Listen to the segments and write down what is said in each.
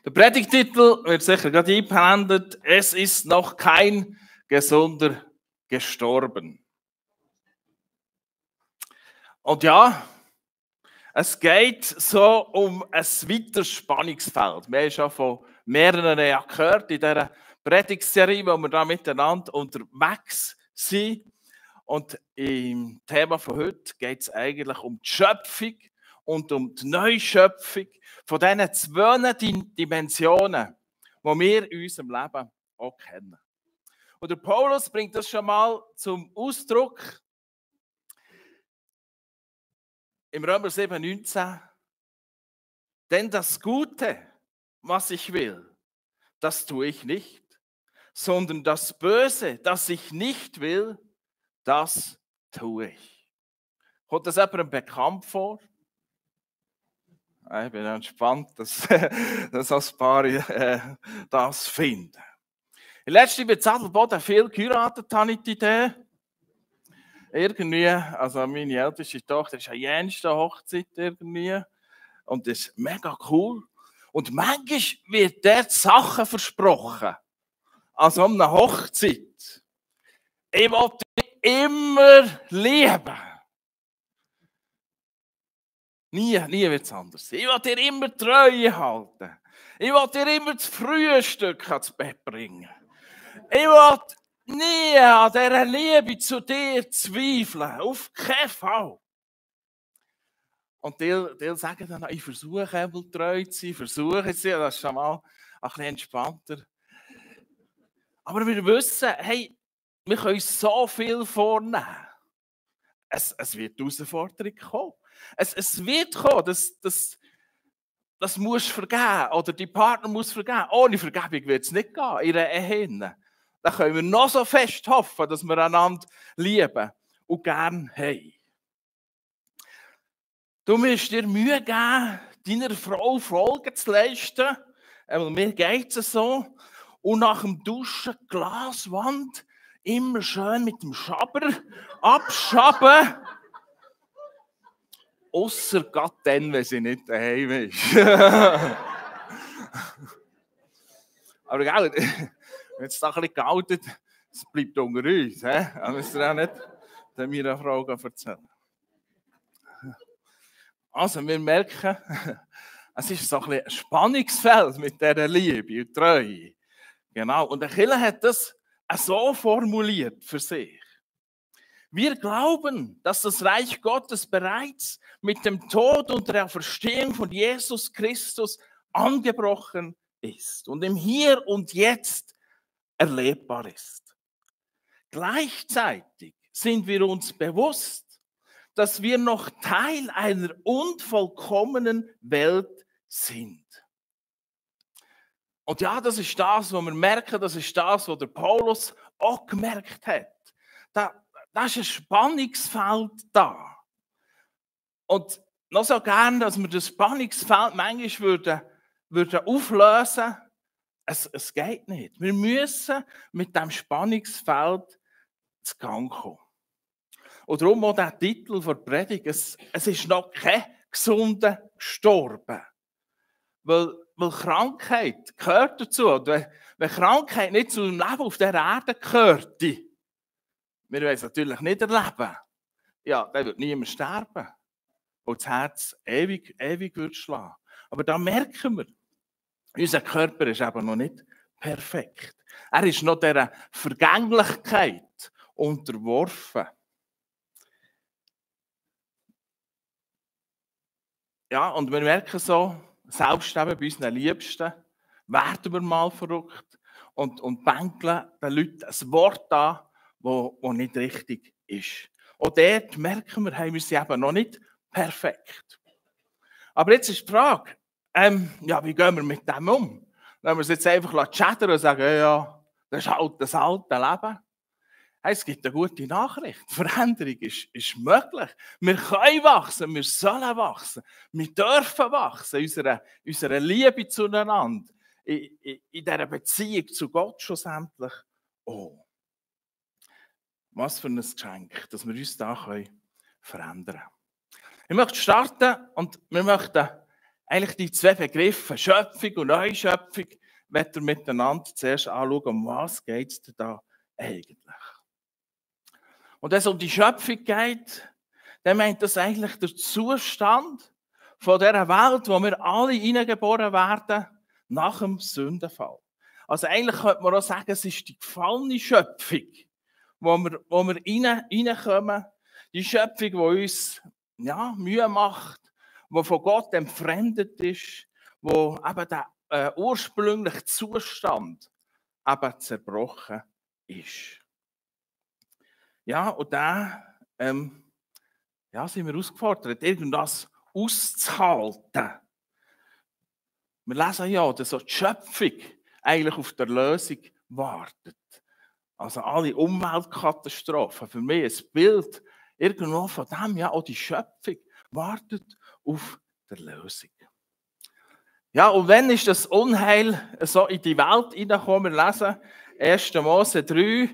Der Predigtitel wird sicher gerade eingeblendet. Es ist noch kein Gesunder gestorben. Und ja, es geht so um ein weiteres Spannungsfeld. Wir haben schon von mehreren Jahren gehört in dieser Predigtserie, wo wir da miteinander unterwegs sind. Und im Thema von heute geht es eigentlich um die Schöpfung und um die Neuschöpfung von diesen zwei Dimensionen, die wir in unserem Leben auch kennen. Und der Paulus bringt das schon mal zum Ausdruck im Römer 7,19. Denn das Gute, was ich will, das tue ich nicht, sondern das Böse, das ich nicht will, das tue ich. Kommt das jemandem bekannt vor? Ich bin entspannt, dass ein paar das finden. Letztens bei Zadelboden viel geheiratet, habe ich die Idee. Irgendwie, also meine älteste Tochter ist an jenster Hochzeit irgendwie. Und das ist mega cool. Und manchmal wird dort Sachen versprochen. Also um eine Hochzeit. Ich will dich immer lieben. Nie wird es anders sein. Ich will dir immer Treue halten. Ich will dir immer das Frühstück ans Bett bringen. Ich will nie an dieser Liebe zu dir zweifeln. Auf keinen Fall. Und die sagen dann, ich versuche einmal treu zu sein, versuche sie, das ist schon mal ein bisschen entspannter. Aber wir wissen, hey, wir können uns so viel vornehmen. Es wird die Herausforderung kommen. Es wird kommen, das musst du vergeben oder die Partner muss vergeben. Ohne Vergebung wird es nicht gehen, in einer Ehe. Da können wir noch so fest hoffen, dass wir einander lieben und gern haben. Du musst dir Mühe geben, deiner Frau Folge zu leisten. Mir geht es so. Und nach dem Duschen Glaswand immer schön mit dem Schaber abschaben. Ausser Gott dann, wenn sie nicht daheim ist. Aber gell, wenn es da ein bisschen geoutet, es bleibt unter uns. Da müsst ihr auch nicht meiner Frau erzählen. Also, wir merken, es ist so ein bisschen ein Spannungsfeld mit dieser Liebe und Treue. Genau. Und der Kirche hat das so formuliert für sich. Wir glauben, dass das Reich Gottes bereits mit dem Tod und der Auferstehung von Jesus Christus angebrochen ist und im Hier und Jetzt erlebbar ist. Gleichzeitig sind wir uns bewusst, dass wir noch Teil einer unvollkommenen Welt sind. Und ja, das ist das, was wir merken, das ist das, was der Paulus auch gemerkt hat. Da ist ein Spannungsfeld da. Und noch so gern, dass wir das Spannungsfeld manchmal würden auflösen. Es geht nicht. Wir müssen mit dem Spannungsfeld zu Gang kommen. Und darum auch der Titel der Predigt, es ist noch kein Gesunder gestorben. Weil Krankheit gehört dazu. Und wenn Krankheit nicht zu dem Leben auf dieser Erde gehört, wir wollen es natürlich nicht erleben, ja, dann wird niemand sterben. Und das Herz ewig wird schlagen. Aber da merken wir, unser Körper ist eben noch nicht perfekt. Er ist noch dieser Vergänglichkeit unterworfen. Ja, und wir merken so, selbst eben bei unseren Liebsten werden wir mal verrückt und bänkeln den Leuten ein Wort an, das nicht richtig ist. Und dort merken wir, wir sind eben noch nicht perfekt. Aber jetzt ist die Frage, wie gehen wir mit dem um? Wenn wir es jetzt einfach chattern und sagen, ja, das ist halt das alte Leben. Hey, es gibt eine gute Nachricht. Veränderung ist möglich. Wir können wachsen, wir sollen wachsen, wir dürfen wachsen, unsere Liebe zueinander, in dieser Beziehung zu Gott schlussendlich. Oh, was für ein Geschenk, dass wir uns da verändern können. Ich möchte starten und wir möchten eigentlich die zwei Begriffe, Schöpfung und Neuschöpfung, wenn wir miteinander zuerst anschauen, um was geht es da eigentlich. Und wenn es um die Schöpfung geht, dann meint das eigentlich der Zustand von dieser Welt, wo wir alle hineingeboren werden, nach dem Sündenfall. Also eigentlich könnte man auch sagen, es ist die gefallene Schöpfung, wo wir reinkommen. Die Schöpfung, die uns Mühe macht, die von Gott entfremdet ist, wo eben der ursprüngliche Zustand eben zerbrochen ist. Ja, und da sind wir herausgefordert, irgendwas auszuhalten. Wir lesen ja, dass so die Schöpfung eigentlich auf die Lösung wartet. Also alle Umweltkatastrophen, für mich ein Bild irgendwo von dem, ja, auch die Schöpfung wartet auf die Lösung. Ja, und wenn ist das Unheil so in die Welt hineingekommen? Wir lesen 1. Mose 3,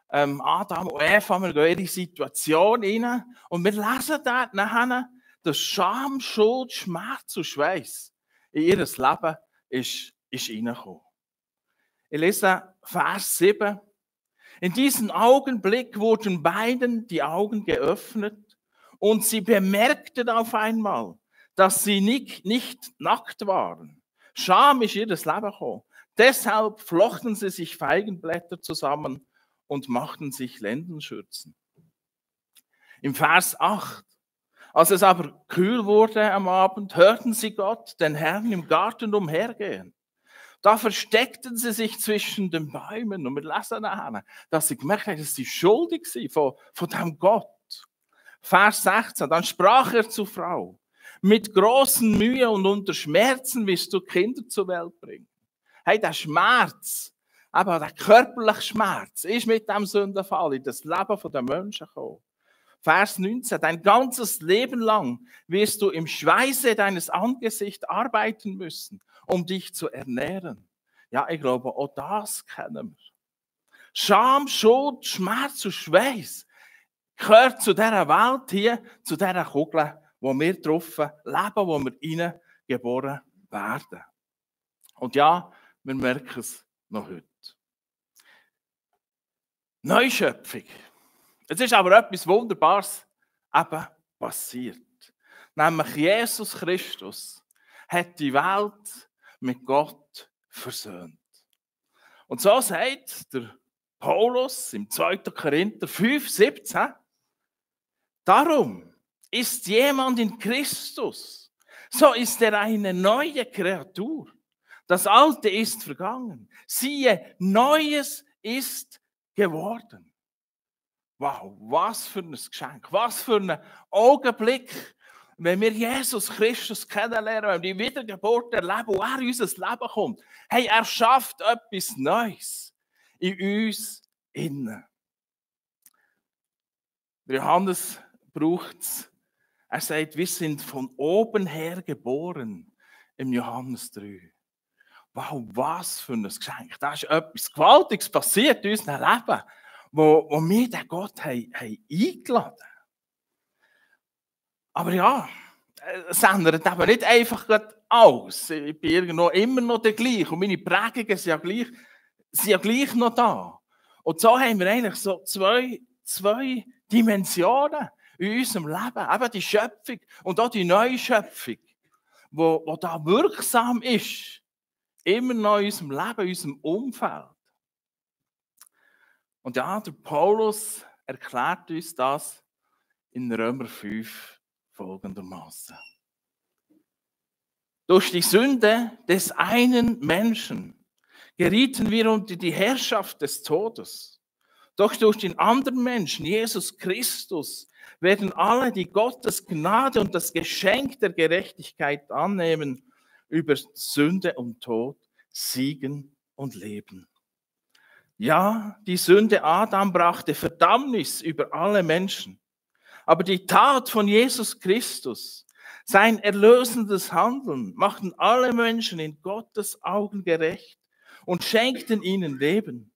Adam und Eva, wir gehen in die Situation rein und wir lesen dort nachher, dass Scham, Schuld, Schmerz und Schweiß in ihr Leben ist reingekommen. Ich lese Vers 7. In diesem Augenblick wurden beiden die Augen geöffnet und sie bemerkten auf einmal, dass sie nicht nackt waren. Scham ist in ihr Leben gekommen. Deshalb flochten sie sich Feigenblätter zusammen und machten sich Lendenschürzen. Im Vers 8. Als es aber kühl wurde am Abend, hörten sie Gott, den Herrn, im Garten umhergehen. Da versteckten sie sich zwischen den Bäumen und wir lesen nachher, dass sie gemerkt haben, dass sie schuldig sind von diesem Gott. Vers 16, dann sprach er zur Frau, mit großen Mühe und unter Schmerzen wirst du Kinder zur Welt bringen. Hey, der Schmerz, aber der körperliche Schmerz ist mit dem Sündenfall in das Leben der Menschen gekommen. Vers 19, dein ganzes Leben lang wirst du im Schweiße deines Angesichts arbeiten müssen, um dich zu ernähren. Ja, ich glaube, auch das kennen wir. Scham, Schuld, Schmerz und Schweiß gehört zu dieser Welt hier, zu dieser Kugel, wo wir drauf leben, wo wir rein geboren werden. Und ja, wir merken es noch heute. Neuschöpfung. Es ist aber etwas Wunderbares eben passiert. Nämlich Jesus Christus hat die Welt mit Gott versöhnt. Und so sagt der Paulus im 2. Korinther 5,17, darum ist jemand in Christus, so ist er eine neue Kreatur. Das Alte ist vergangen. Siehe, Neues ist geworden. Wow, was für ein Geschenk, was für ein Augenblick, wenn wir Jesus Christus kennenlernen, wenn wir die Wiedergeburt erleben, wo er in unser Leben kommt. Hey, er schafft etwas Neues in uns innen. Johannes braucht es. Er sagt, wir sind von oben her geboren, im Johannes 3. Wow, was für ein Geschenk. Da ist etwas Gewaltiges passiert in unserem Leben, wo wir den Gott haben eingeladen haben. Aber ja, es ändert eben nicht einfach alles. Ich bin irgendwo immer noch der gleiche und meine Prägungen sind ja gleich noch da. Und so haben wir eigentlich so zwei Dimensionen in unserem Leben. Eben die Schöpfung und auch die neue Schöpfung, wo da wirksam ist. Immer noch in unserem Leben, in unserem Umfeld. Und ja, der Paulus erklärt uns das in Römer 5 folgendermaßen. Durch die Sünde des einen Menschen gerieten wir unter die Herrschaft des Todes. Doch durch den anderen Menschen, Jesus Christus, werden alle, die Gottes Gnade und das Geschenk der Gerechtigkeit annehmen, über Sünde und Tod siegen und leben. Ja, die Sünde Adam brachte Verdammnis über alle Menschen. Aber die Tat von Jesus Christus, sein erlösendes Handeln, machten alle Menschen in Gottes Augen gerecht und schenkten ihnen Leben.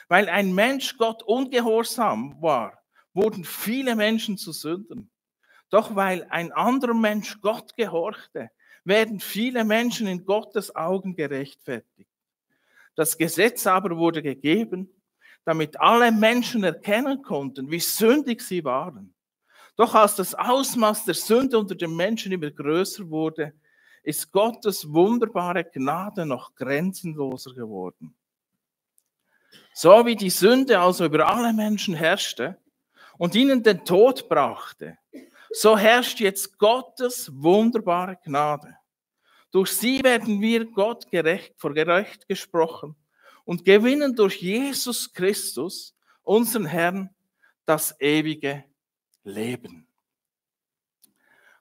Weil ein Mensch Gott ungehorsam war, wurden viele Menschen zu Sündern. Doch weil ein anderer Mensch Gott gehorchte, werden viele Menschen in Gottes Augen gerechtfertigt. Das Gesetz aber wurde gegeben, damit alle Menschen erkennen konnten, wie sündig sie waren. Doch als das Ausmaß der Sünde unter den Menschen immer größer wurde, ist Gottes wunderbare Gnade noch grenzenloser geworden. So wie die Sünde also über alle Menschen herrschte und ihnen den Tod brachte, so herrscht jetzt Gottes wunderbare Gnade. Durch sie werden wir Gott vor gerecht gesprochen und gewinnen durch Jesus Christus, unseren Herrn, das ewige Leben.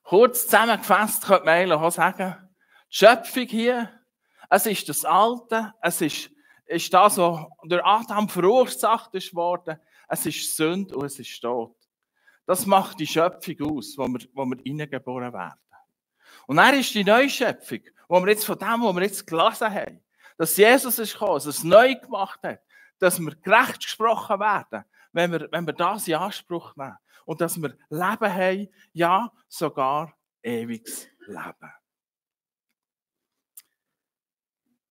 Kurz zusammengefasst könnte man eigentlich auch sagen, die Schöpfung hier, es ist das Alte, es ist das, was durch Adam verursacht ist worden, es ist Sünde und es ist Tod. Das macht die Schöpfung aus, wo wir hineingeboren werden. Und dann ist die Neuschöpfung, wo wir jetzt von dem, was wir jetzt gelesen haben, dass Jesus ist gekommen, dass er es neu gemacht hat, dass wir gerecht gesprochen werden, wenn wir das in Anspruch nehmen. Und dass wir Leben haben, ja, sogar ewiges Leben.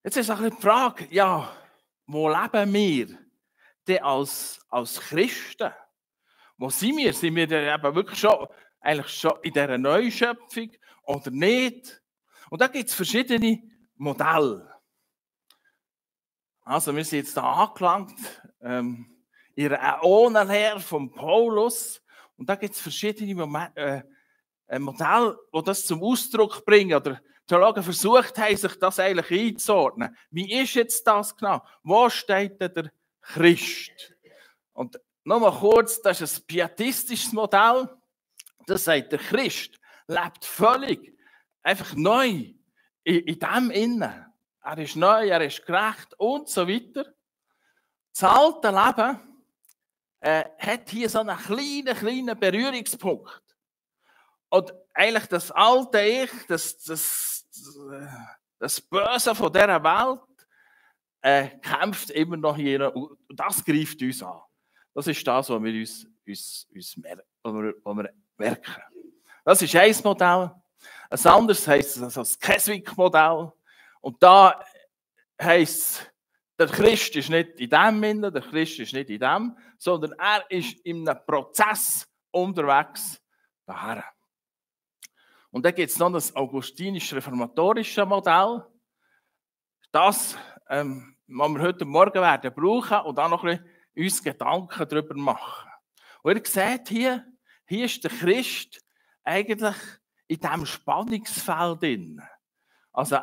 Jetzt ist ein bisschen die Frage, ja, wo leben wir denn als Christen? Wo sind wir? Sind wir denn eben wirklich schon in dieser Neuschöpfung oder nicht? Und da gibt es verschiedene Modelle. Also wir sind jetzt hier angelangt, in der Äonenlehre von Paulus. Und da gibt es verschiedene Modelle, die das zum Ausdruck bringen. Oder Theologen versucht haben, sich das eigentlich einzuordnen. Wie ist jetzt das genau? Wo steht denn der Christ? Und nochmal kurz, das ist ein pietistisches Modell. Das sagt, der Christ lebt völlig, einfach neu in dem Innen. Er ist neu, er ist gerecht und so weiter. Das alte Leben hat hier so einen kleinen Berührungspunkt. Und eigentlich das alte Ich, das Böse von dieser Welt, kämpft immer noch hier. Und das greift uns an. Das ist das, was wir merken. Das ist ein Modell. Ein anderes heisst das Keswick-Modell. Und da heisst es, der Christ ist nicht in dem Innen, der Christ ist nicht in dem, sondern er ist in einem Prozess unterwegs daher. Und dann gibt es noch das augustinisch-reformatorische Modell. Das, was wir heute Morgen werden brauchen und dann noch ein bisschen uns Gedanken darüber machen. Und ihr seht hier ist der Christ eigentlich in diesem Spannungsfeld drin. Also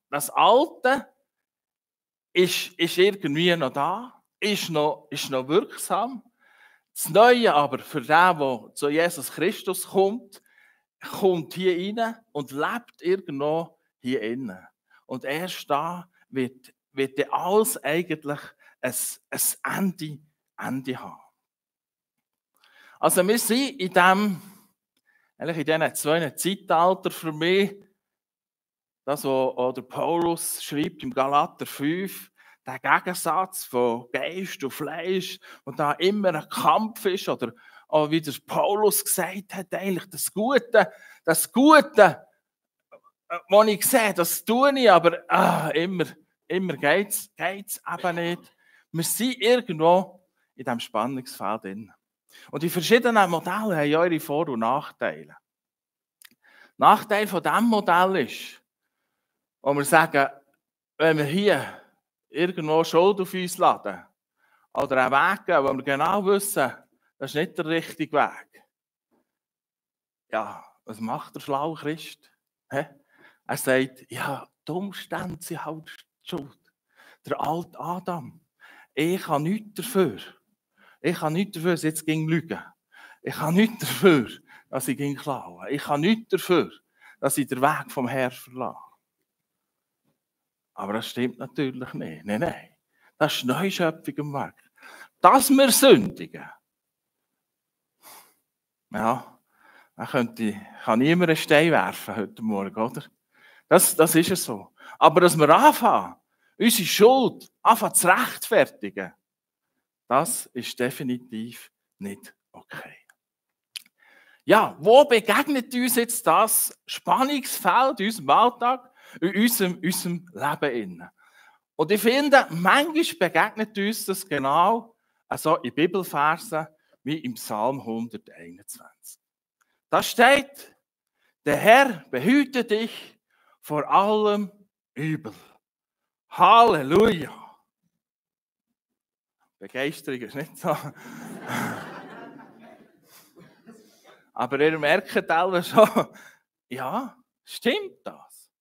das Alte ist irgendwie noch da, ist noch wirksam. Das Neue aber, für den, der zu Jesus Christus kommt hier rein und lebt irgendwo hier innen. Und erst da wird alles eigentlich ein Ende haben. Also wir sind in diesen zwei Zeitaltern für mich, das, was der Paulus schreibt im Galater 5, der Gegensatz von Geist und Fleisch und da immer ein Kampf ist, oder wie der Paulus gesagt hat, eigentlich das Gute, was ich sehe, das tue ich, aber immer geht es eben nicht. Wir sind irgendwo in diesem Spannungsfeld drin. Und die verschiedenen Modelle haben ja ihre Vor- und Nachteile. Nachteil von diesem Modell ist, wo wir sagen, wenn wir hier irgendwo Schuld auf uns laden oder einen Weg gehen, wo wir genau wissen, das ist nicht der richtige Weg. Ja, was macht der schlaue Christ? Er sagt, ja, die Umstände sind halt schuld. Der alte Adam. Ich habe nichts dafür. Ich habe nichts dafür, dass ich jetzt lügen. Ich habe nichts dafür, dass ich klauen. Ich habe nichts dafür, dass ich den Weg vom Herrn verlasse. Aber das stimmt natürlich nicht. Nein. Das ist Neuschöpfung im Werk. Dass wir sündigen. Ja, da kann niemand einen Stein werfen heute Morgen, oder? Das ist es so. Aber dass wir anfangen, unsere Schuld zu rechtfertigen, das ist definitiv nicht okay. Ja, wo begegnet uns jetzt das Spannungsfeld in unserem Alltag, in unserem Leben? Und ich finde, manchmal begegnet uns das genau also in Bibelversen wie im Psalm 121. Da steht, der Herr behüte dich vor allem Übel. Halleluja! Begeisterung ist nicht so. Aber ihr merkt alle schon, ja, stimmt das?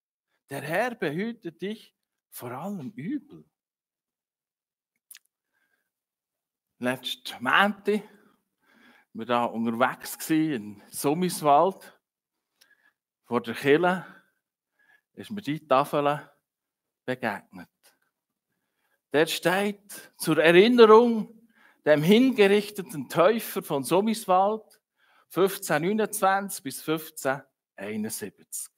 Der Herr behüte dich vor allem Übel. Letzten Montag wir da unterwegs in Summiswald. Vor der Kirche ist mir die Tafel begegnet. Der steht zur Erinnerung dem hingerichteten Täufer von Summiswald 1529 bis 1571.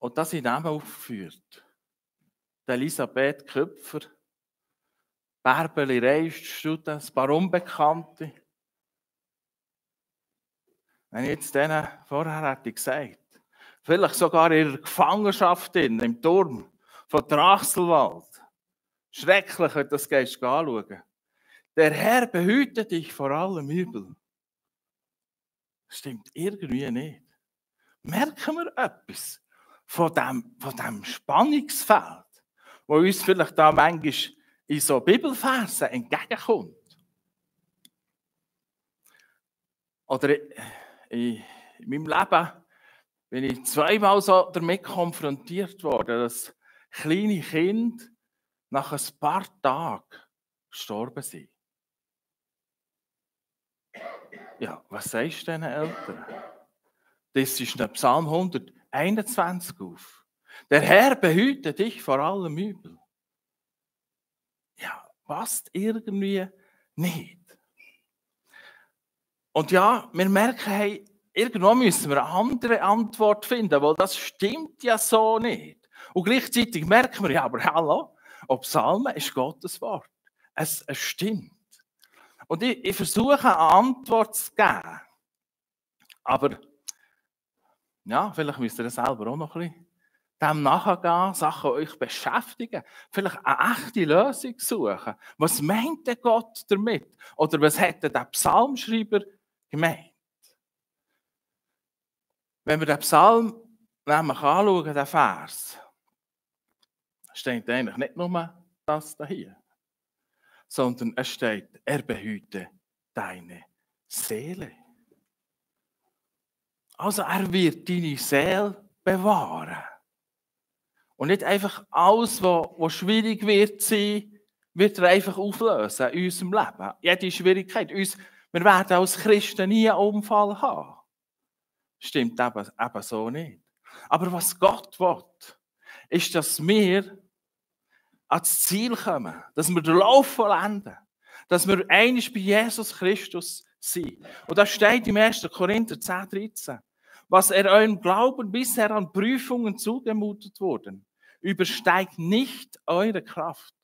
Und das sind Namen aufgeführt. Elisabeth Köpfer, Bärbeli Reiststuden, ein paar Unbekannte. Wenn ich jetzt denen vorher hätte gesagt, vielleicht sogar in ihrer Gefangenschaft im Turm von Drachselwald. Schrecklich, wenn du das gehst anschauen. Der Herr behüte dich vor allem Übel. Stimmt irgendwie nicht. Merken wir etwas von dem Spannungsfeld, wo uns vielleicht da manchmal in so Bibelversen entgegenkommt? Oder in meinem Leben bin ich zweimal so damit konfrontiert worden, dass kleine Kinder nach ein paar Tagen gestorben sind. Ja, was sagst du diesen Eltern? Das ist der Psalm 121 auf. Der Herr behüte dich vor allem Übel. Ja, passt irgendwie nicht. Und ja, wir merken, hey, irgendwann müssen wir eine andere Antwort finden, weil das stimmt ja so nicht. Und gleichzeitig merken wir, ja, aber hallo, ob Psalmen ist Gottes Wort. Es stimmt. Und ich versuche eine Antwort zu geben. Aber ja, vielleicht müsst ihr selber auch noch ein bisschen dem nachgehen, Sachen euch beschäftigen, vielleicht eine echte Lösung suchen. Was meint denn Gott damit? Oder was hätte der Psalmschreiber gemeint? Wenn wir den Psalm nämlich anschauen, den Vers, steht eigentlich nicht nur das hier, sondern es steht, er behüte deine Seele. Also er wird deine Seele bewahren. Und nicht einfach alles, was schwierig wird sein, wird er einfach auflösen in unserem Leben. Jede Schwierigkeit. Wir werden als Christen nie einen Unfall haben. Stimmt eben so nicht. Aber was Gott will, ist, dass wir ans Ziel kommen, dass wir den Lauf vollenden, dass wir einmal bei Jesus Christus sind. Und das steht im 1. Korinther 10, 13. Was eurem Glauben bisher an Prüfungen zugemutet wurden, übersteigt nicht eure Kraft.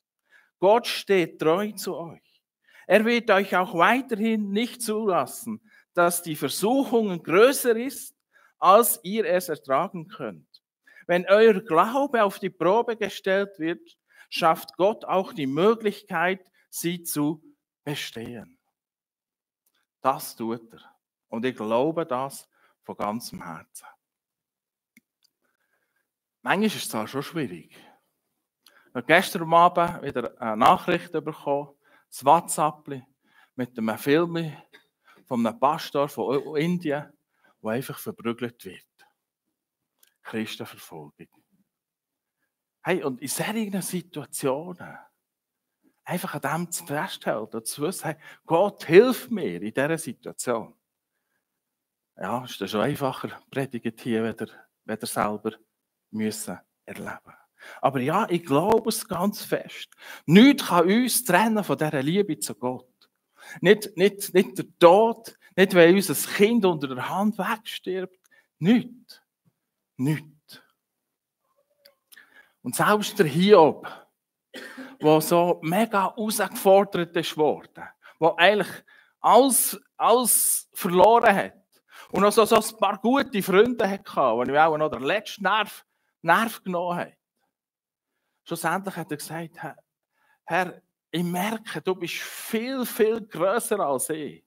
Gott steht treu zu euch. Er wird euch auch weiterhin nicht zulassen, dass die Versuchungen größer ist, als ihr es ertragen könnt. Wenn euer Glaube auf die Probe gestellt wird, schafft Gott auch die Möglichkeit, sie zu bestehen. Das tut er. Und ich glaube das von ganzem Herzen. Manchmal ist es zwar schon schwierig. Ich habe gestern Abend wieder eine Nachricht bekommen, das WhatsApp mit einem Film von einem Pastor von Indien, der einfach verprügelt wird. Christenverfolgung. Hey, und in solchen Situationen einfach an dem festhalten und zu wissen, hey, Gott hilft mir in dieser Situation. Ja, ist das schon einfacher predigt hier, wenn ihr selber müssen erleben. Aber ja, ich glaube es ganz fest. Nichts kann uns trennen von dieser Liebe zu Gott. Nicht der Tod, nicht weil unser Kind unter der Hand wegstirbt. Nichts. Nichts. Und selbst der Hiob, der so mega herausgefordert ist worden, der eigentlich alles verloren hat, Und noch so ein paar gute Freunde hatte, die mir auch noch den letzten Nerv genommen haben. Schlussendlich hat er gesagt, Herr, ich merke, du bist viel, viel grösser als ich.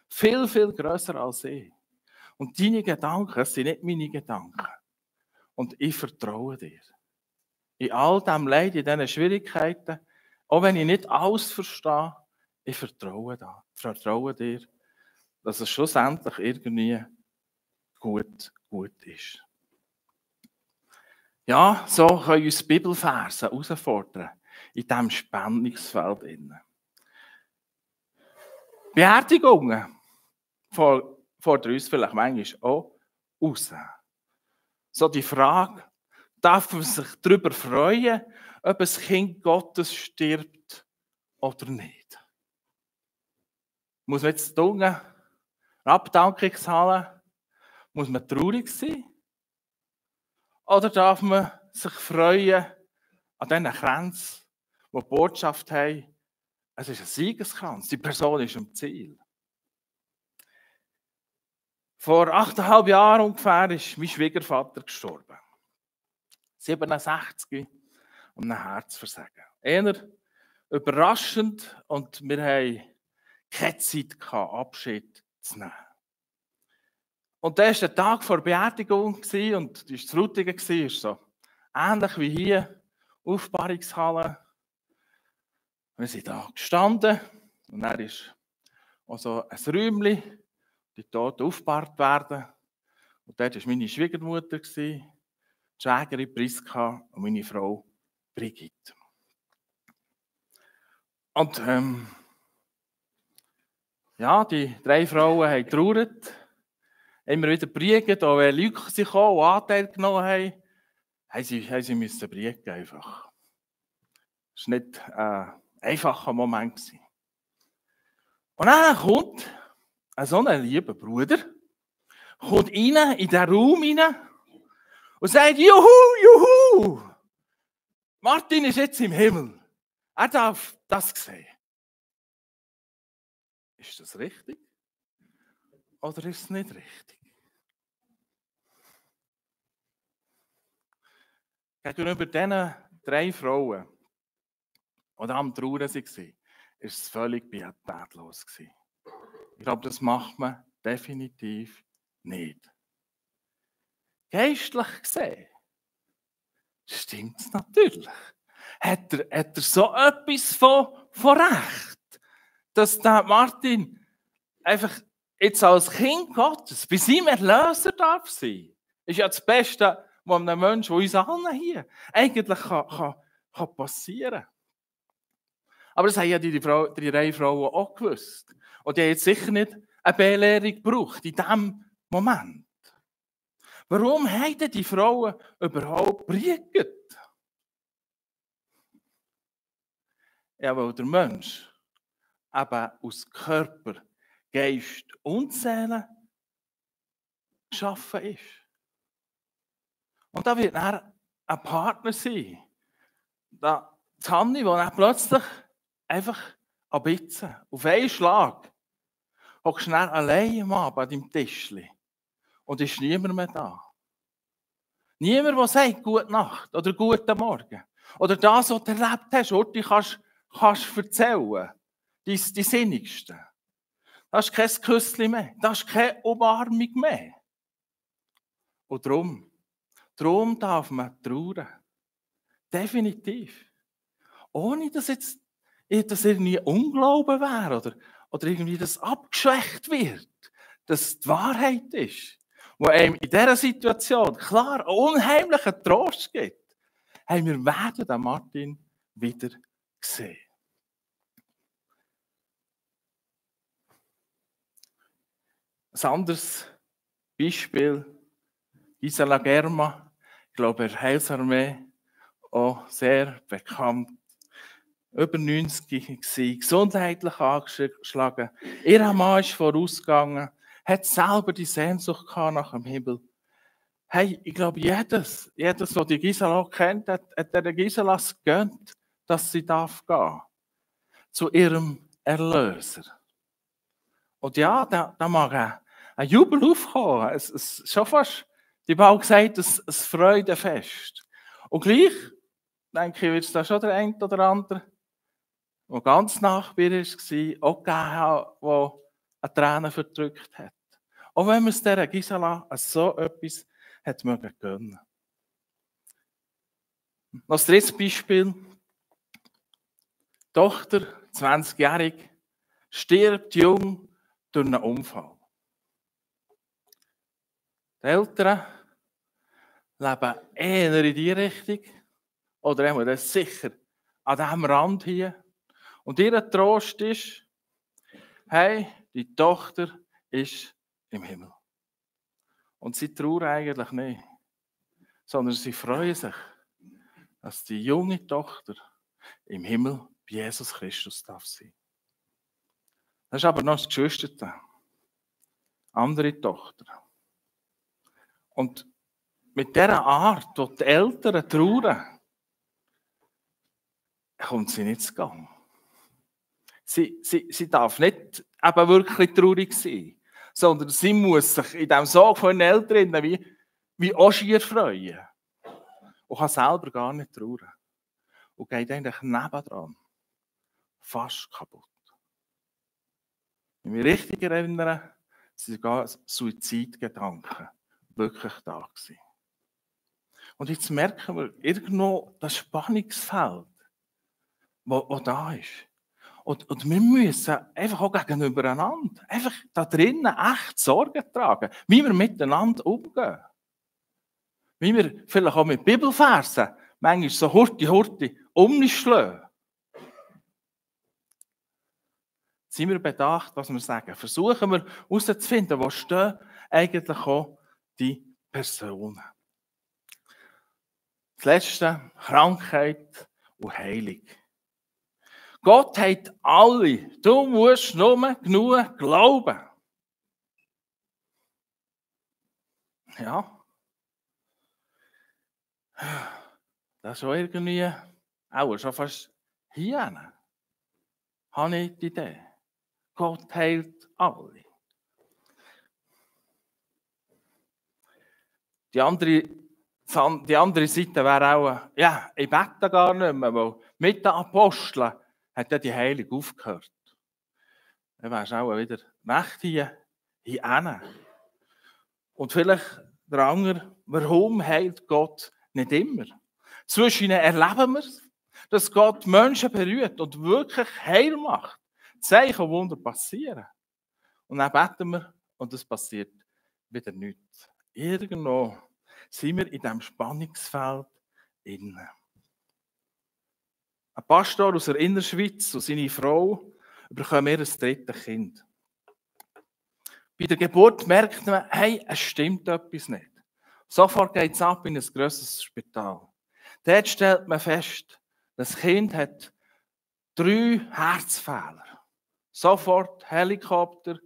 Viel, viel grösser als ich. Und deine Gedanken sind nicht meine Gedanken. Und ich vertraue dir. In all dem Leid, in diesen Schwierigkeiten, auch wenn ich nicht alles verstehe, ich vertraue dir, dass es schlussendlich irgendwie gut ist. Ja, so können uns Bibelverse herausfordern in diesem Spannungsfeld. Beerdigungen fordern uns vielleicht manchmal auch raus. So die Frage, darf man sich darüber freuen, ob ein Kind Gottes stirbt oder nicht? Muss man jetzt eine Abdankungshalle, muss man traurig sein? Oder darf man sich freuen an diesen Kränzen, die die Botschaft haben, es ist ein Siegeskranz, die Person ist am Ziel. Vor 8,5 Jahren ungefähr ist mein Schwiegervater gestorben. 67 und ein Herzversagen. Eher überraschend und wir hatten keine Zeit gehabt, Abschied zu nehmen. Und das war der Tag vor der Beerdigung und das war das Frutigen, war so ähnlich wie hier, Aufbahrungshalle. Wir sind da gestanden und dann ist also ein Räumchen, die Toten aufgebahrt werden. Und dort war meine Schwiegermutter, die Schwägerin Priska und meine Frau Brigitte. Und ja, die 3 Frauen haben getrauert, immer wieder briegt, auch wenn Leute kamen und Anteil genommen haben, sie müssen briegen einfach. Das war nicht ein einfacher Moment. Und dann kommt so ein lieber Bruder, kommt rein in diesen Raum rein und sagt, juhu, Martin ist jetzt im Himmel. Er darf das sehen. Ist das richtig? Oder ist es nicht richtig? Gegenüber diesen 3 Frauen, die am Trauern waren, war es völlig pietätlos. Ich glaube, das macht man definitiv nicht. Geistlich gesehen stimmt es natürlich. Hat er so etwas von Recht, dass der Martin einfach jetzt als Kind Gottes bei seinem Erlöser darf sein? Ist ja das Beste, was einem Menschen, der uns allen hier eigentlich kann passieren kann. Aber das haben ja die 3 Frauen auch gewusst. Und die haben jetzt sicher nicht eine Belehrung gebraucht in diesem Moment. Warum haben die Frauen überhaupt gebriegt? Ja, weil der Mensch eben aus Körper, Geist und Seele geschaffen ist. Und da wird er ein Partner sein. Da Hanni, wo er plötzlich einfach abbitzen, auf einen Schlag, hockst schnell allein am Abend an deinem Tischli und ist niemand mehr da. Niemand, der sagt, gute Nacht oder guten Morgen. Oder das, was du erlebt hast, oder du kannst erzählen. Die Sinnigsten. Das ist kein Küsschen mehr. Das ist keine Umarmung mehr. Und darum darf man trauern. Definitiv. Ohne dass jetzt das irgendwie Unglauben wäre oder irgendwie das abgeschwächt wird. Dass es die Wahrheit ist. Wo einem in dieser Situation klar einen unheimlichen Trost gibt. Hey, wir werden den Martin wieder sehen. Ein anderes Beispiel, Gisela Germa, ich glaube, in der Heilsarmee, auch sehr bekannt, über 90 gewesen, gesundheitlich angeschlagen. Ihr Mann ist vorausgegangen, hat selber die Sehnsucht gehabt nach dem Himmel. Hey, ich glaube, jedes, der die Gisela kennt, hat der Gisela gegönnt, dass sie darf gehen zu ihrem Erlöser. Und ja, da mag ein Jubel aufgekommen. Es schon fast, die Bibel gesagt, ein Freudenfest. Und gleich, denke ich, wird es da schon der eine oder andere, der ganz nach mir war, auch gegeben hat, der eine Träne verdrückt hat. Auch wenn man es dieser Gisela so etwas hat mögen gönnen. Noch das dritte Beispiel. Die Tochter, 20-jährig, stirbt jung durch einen Unfall. Die Eltern leben eher in die Richtung, oder einmal das sicher an diesem Rand hier. Und ihr Trost ist, hey, die Tochter ist im Himmel. Und sie trauern eigentlich nicht, sondern sie freuen sich, dass die junge Tochter im Himmel bei Jesus Christus darf sein. Das ist aber noch das Geschwisterte, andere Tochter. Und mit dieser Art, wo die Eltern trauern, kommt sie nicht zu Gang. Sie darf nicht eben wirklich traurig sein, sondern sie muss sich in diesem Sorg von den Eltern wie auch schier freuen. Und kann selber gar nicht trauern. Und geht eigentlich nebendran fast kaputt. Wenn ich mich richtig erinnere, sind sogar Suizidgedanken wirklich da gewesen. Und jetzt merken wir irgendwo das Spannungsfeld, wo da ist. Und wir müssen einfach auch gegenübereinander, einfach da drinnen echt Sorge tragen, wie wir miteinander umgehen. Wie wir vielleicht auch mit Bibelversen manchmal so hurti umschlagen. Sind wir bedacht, was wir sagen? Versuchen wir herauszufinden, wo stehen eigentlich auch die Personen. Das Letzte, Krankheit und Heilung. Gott hat alle. Du musst nur genug glauben. Ja. Das ist auch irgendwie, auch schon fast hier. Habe ich die Idee. Gott heilt alle. Die andere Seite wäre auch, ja, ich bete gar nicht mehr, weil mit den Aposteln hat ja die Heilung aufgehört. Dann wärst du auch wieder recht hier hin. Und vielleicht der andere, warum heilt Gott nicht immer? Zwischen ihnen erleben wir es, dass Gott Menschen berührt und wirklich heil macht. Zeichen und Wunder passieren. Und dann beten wir und es passiert wieder nichts. Irgendwo sind wir in diesem Spannungsfeld innen. Ein Pastor aus der Innerschweiz und seine Frau bekommen ihr drittes Kind. Bei der Geburt merkt man, hey, es stimmt etwas nicht. Sofort geht es ab in ein grosses Spital. Dort stellt man fest, das Kind hat 3 Herzfehler. Sofort Helikopter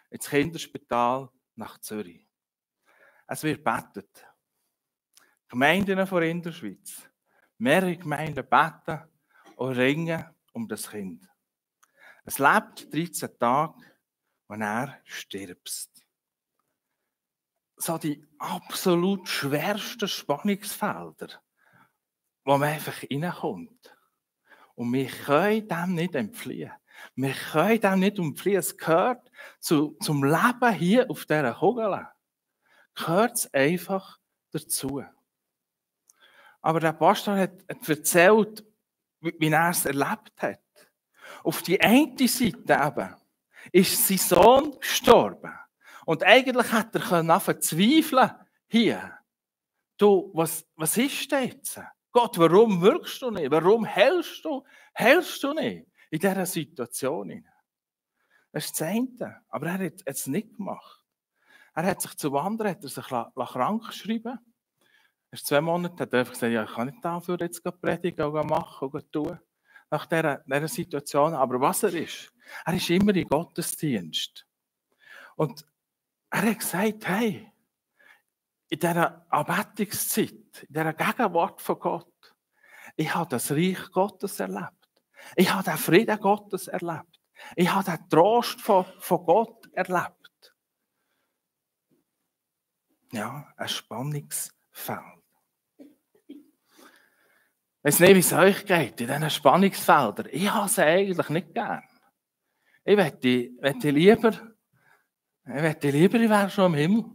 ins Kinderspital nach Zürich. Es wird gebetet. Gemeinden von Innerschweiz, mehrere Gemeinden beten und ringen um das Kind. Es lebt 13 Tage und er stirbt. So die absolut schwersten Spannungsfelder, wo man einfach reinkommt. Und wir können dem nicht entfliehen. Wir können dem nicht entfliehen. Es gehört zum Leben hier auf dieser Kugel. Gehört es einfach dazu. Aber der Pastor hat erzählt, wie er es erlebt hat. Auf die eine Seite eben ist sein Sohn gestorben. Und eigentlich hätte er anfangen zu zweifeln. Hier, du, was ist das jetzt? Gott, warum wirkst du nicht? Warum hältst du nicht in dieser Situation? Das ist das eine. Aber er hat es nicht gemacht. Er hat sich zu wandern, hat er sich krank geschrieben. Er ist 2 Monate, hat er einfach gesagt, ja, ich kann nicht dafür jetzt predigen und machen und tun. Nach dieser Situation. Aber was er ist immer im Gottesdienst. Und er hat gesagt, hey, in dieser Anbetungszeit, in dieser Gegenwart von Gott, ich habe das Reich Gottes erlebt. Ich habe den Frieden Gottes erlebt. Ich habe den Trost von Gott erlebt. Ja, ein Spannungsfeld. Ich weiß nicht, wie es euch geht in diesen Spannungsfeldern. Ich habe sie eigentlich nicht gern. Ich möchte lieber, ich wäre schon im Himmel.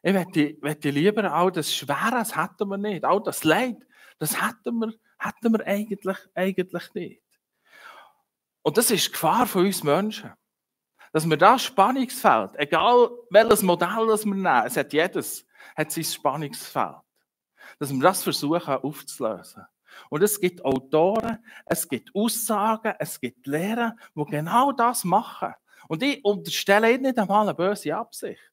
Ich möchte lieber all das Schwere, das hätten wir nicht. All das Leid, das hätten wir eigentlich nicht. Und das ist die Gefahr von uns Menschen. Dass wir das Spannungsfeld, egal welches Modell das wir nehmen, es hat jedes sein Spannungsfeld. Dass wir das versuchen aufzulösen. Und es gibt Autoren, es gibt Aussagen, es gibt Lehrer, die genau das machen. Und ich unterstelle ihnen nicht einmal eine böse Absicht.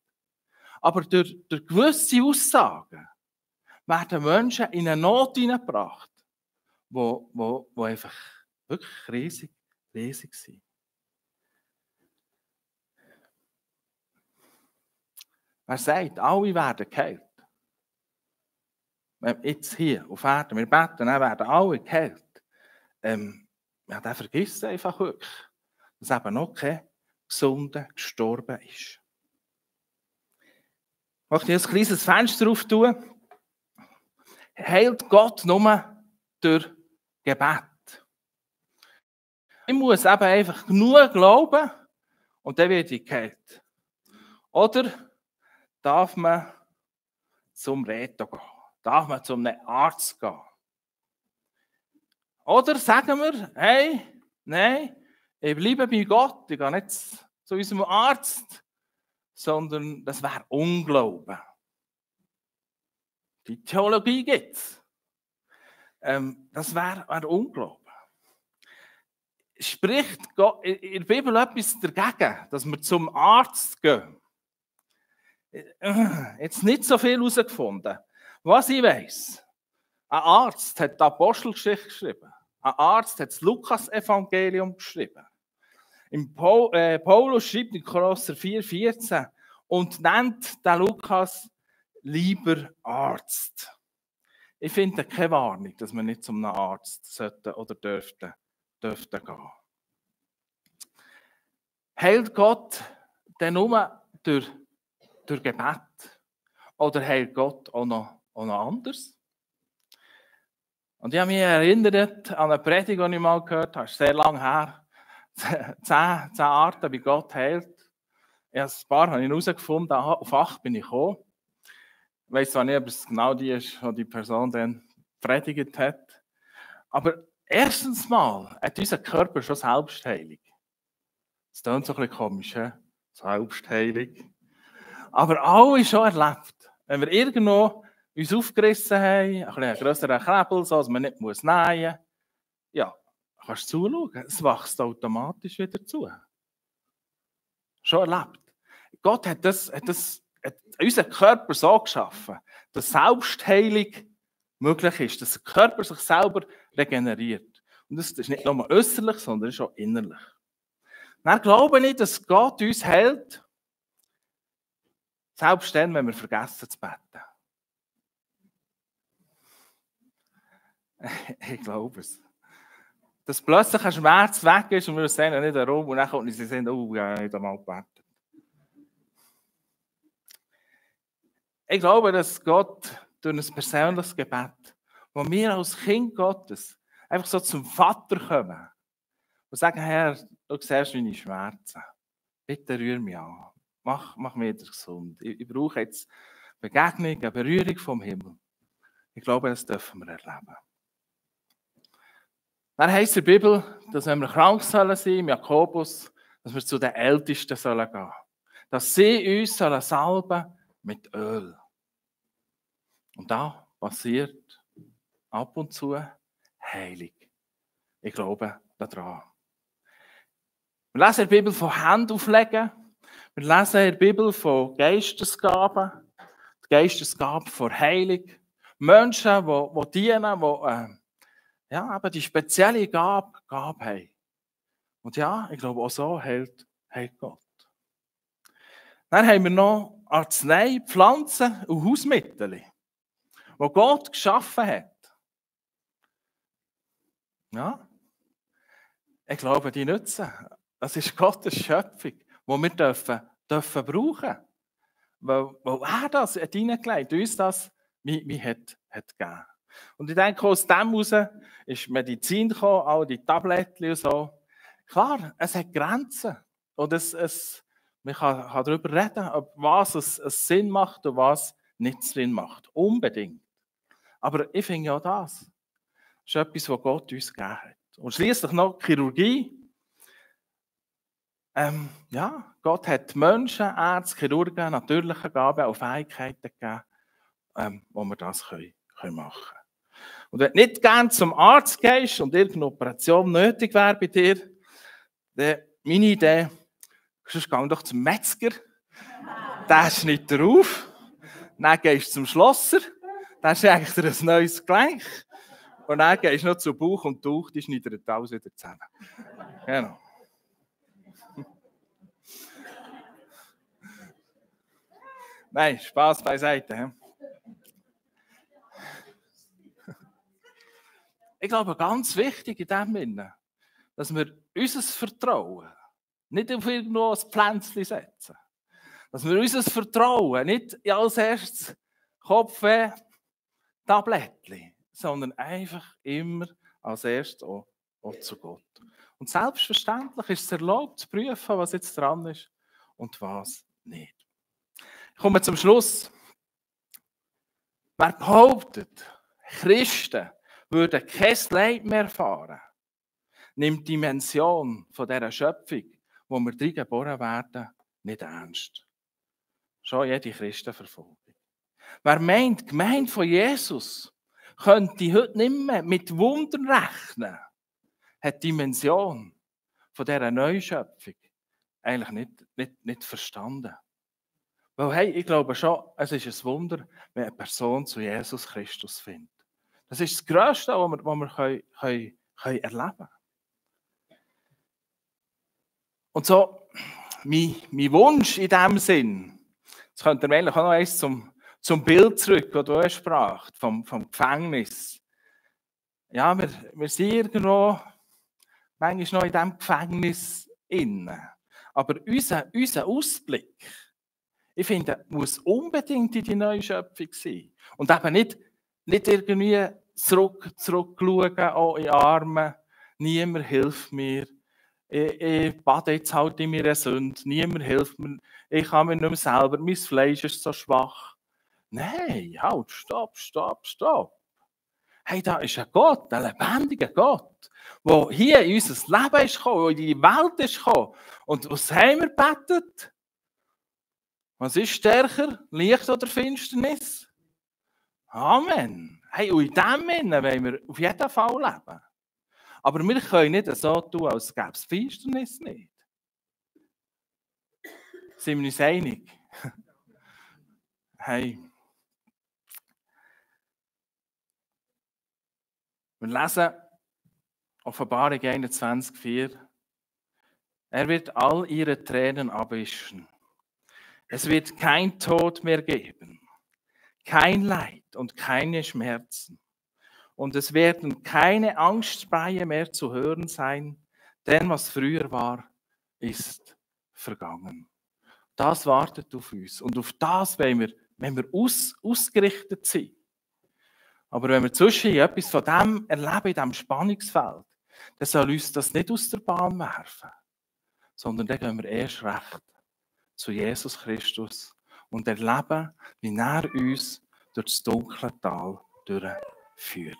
Aber durch gewisse Aussagen werden Menschen in eine Not hineingebracht, die einfach wirklich riesig sind. Wer sagt, alle werden geheilt? Jetzt hier auf Erden, wir beten, dann werden alle geheilt. Ja, der vergisst einfach wirklich, dass eben noch kein Gesunder gestorben ist. Ich möchte ein kleines Fenster auftun. Heilt Gott nur durch Gebet. Ich muss eben einfach genug glauben und dann werde ich geheilt. Oder darf man zum Reto gehen? Darf man zu einem Arzt gehen? Oder sagen wir, hey, nein, ich bleibe bei Gott, ich gehe nicht zu unserem Arzt, sondern das wäre Unglauben. Die Theologie gibt es. Das wäre Unglauben. Spricht Gott in der Bibel etwas dagegen, dass wir zum Arzt gehen? Jetzt nicht so viel herausgefunden. Was ich weiss, ein Arzt hat die Apostelgeschichte geschrieben. Ein Arzt hat das Lukas-Evangelium geschrieben. Paulus schreibt in Kolosser 4,14 und nennt den Lukas lieber Arzt. Ich finde keine Warnung, dass man nicht zum Arzt sollte oder dürfte gehen. Heilt Gott denn nur durch Gebet? Oder heilt Gott auch noch anders? Und ich habe mich erinnert an eine Predigt, die ich mal gehört habe, sehr lange her. 10 Arten, wie Gott heilt. Ein paar habe ich herausgefunden, auf 8 bin ich gekommen. Ich weiss zwar nicht, ob es genau die ist, die Person dann predigt hat. Aber erstens mal hat unser Körper schon Selbstheilung. Das klingt so ein bisschen komisch, he? Selbstheilung. Aber alle schon erlebt. Wenn wir irgendwo uns aufgerissen haben, ein bisschen grösseren Knebel, so dass man nicht nähen muss, ja, kannst du zuschauen. Es wächst automatisch wieder zu. Schon erlebt. Gott hat unseren Körper so geschaffen, dass Selbstheilung möglich ist, dass der Körper sich selber regeneriert. Und das ist nicht nur äußerlich, sondern auch innerlich. Dann glaube ich, dass Gott uns hält, selbst dann, wenn wir vergessen zu beten. Ich glaube es. Dass plötzlich ein Schmerz weg ist und wir sehen nicht herum und dann kommt sie sagen, oh, ja, ich habe nicht einmal gebetet. Ich glaube, dass Gott durch ein persönliches Gebet, wo wir als Kind Gottes einfach so zum Vater kommen und sagen, Herr, du siehst meine Schmerzen. Bitte rühr mich an. Mach mich wieder gesund. Ich brauche jetzt Begegnung, eine Berührung vom Himmel. Ich glaube, das dürfen wir erleben. Dann heisst in der Bibel, dass wenn wir krank sein sollen, im Jakobus, dass wir zu den Ältesten sollen gehen. Dass sie uns sollen salben mit Öl. Und da passiert ab und zu Heilung. Ich glaube daran. Wir lesen in der Bibel von Händen auflegen. Wir lesen in der Bibel von Geistesgaben. Die Geistesgabe von Heilung. Menschen, die dienen, die eben die spezielle Gabe haben. Und ja, ich glaube, auch so heilt Gott. Dann haben wir noch Arznei, Pflanzen und Hausmittel, die Gott geschaffen hat. Ja, ich glaube, die nützen. Das ist Gottes Schöpfung, die wir dürfen brauchen. weil er das hat hineingelegt, uns das wie hat gegeben. Und ich denke, aus dem heraus ist Medizin gekommen, all die Tabletten und so. Klar, es hat Grenzen. Und man kann darüber reden, ob was es Sinn macht und was nicht Sinn macht. Unbedingt. Aber ich finde auch das ist etwas, was Gott uns gegeben hat. Und schliesslich noch Chirurgie. Ja, Gott hat Menschen, Ärzte, Chirurgen, natürliche Gaben und Fähigkeiten gegeben, wo wir das können machen können. Und wenn du nicht gerne zum Arzt gehst und irgendeine Operation nötig wäre bei dir, dann meine Idee, sonst geh doch zum Metzger, der schneidet dir auf, dann gehst du zum Schlosser, der schenkt dir ein neues Gelenk und dann gehst du noch zu Bauch und Tuch, die schneidet alles wieder zusammen. Genau. Nein, Spaß beiseite. He? Ich glaube, ganz wichtig in dem Sinne, dass wir unser Vertrauen nicht auf irgendwo ein Pflänzchen setzen. Dass wir unser Vertrauen nicht als erstes Kopfweh, Tablettchen, sondern einfach immer als erstes auch zu Gott. Und selbstverständlich ist es erlaubt, zu prüfen, was jetzt dran ist und was nicht. Ich komme zum Schluss. Wer behauptet, Christen würden kein Leid mehr erfahren, nimmt die Dimension von dieser Schöpfung, wo wir drin geboren werden, nicht ernst. Schon jede Christenverfolgung. Wer meint, die Gemeinde von Jesus könnte heute nicht mehr mit Wundern rechnen, hat die Dimension von dieser Neuschöpfung eigentlich nicht verstanden. Weil, hey, ich glaube schon, es ist ein Wunder, wenn eine Person zu Jesus Christus findet. Das ist das Größte, was wir erleben können. Und so, mein Wunsch in diesem Sinn, jetzt könnt ihr eigentlich auch noch eins zum Bild zurück, das du sprachst, vom Gefängnis. Ja, wir sind irgendwo manchmal noch in diesem Gefängnis innen. Aber unser Ausblick, ich finde, muss unbedingt in die neue Schöpfung sein. Und eben nicht irgendwie zurückschauen, auch in Armen, niemand hilft mir. Ich bade jetzt halt in meiner Sünde, niemand hilft mir, ich kann mir nicht mehr selber, mein Fleisch ist so schwach. Nein, halt, stopp. Hey, da ist ein Gott, ein lebendiger Gott, der hier in unser Leben ist gekommen, der in die Welt ist gekommen. Und was haben wir gebetet? Was ist stärker, Licht oder Finsternis? Amen. Hey, und in dem Sinne wollen wir auf jeden Fall leben. Aber wir können nicht so tun, als gäbe es Finsternis nicht. Sind wir uns einig? Hey. Wir lesen Offenbarung 21,4. Er wird all ihre Tränen abwischen. Es wird kein Tod mehr geben, kein Leid und keine Schmerzen. Und es werden keine Angstschreie mehr zu hören sein, denn was früher war, ist vergangen. Das wartet auf uns. Und auf das wenn wir ausgerichtet sind. Aber wenn wir zwischen etwas von dem erleben, in diesem Spannungsfeld, dann soll uns das nicht aus der Bahn werfen, sondern dann gehen wir erst recht zu Jesus Christus und erleben, wie er uns durch das dunkle Tal durchführt.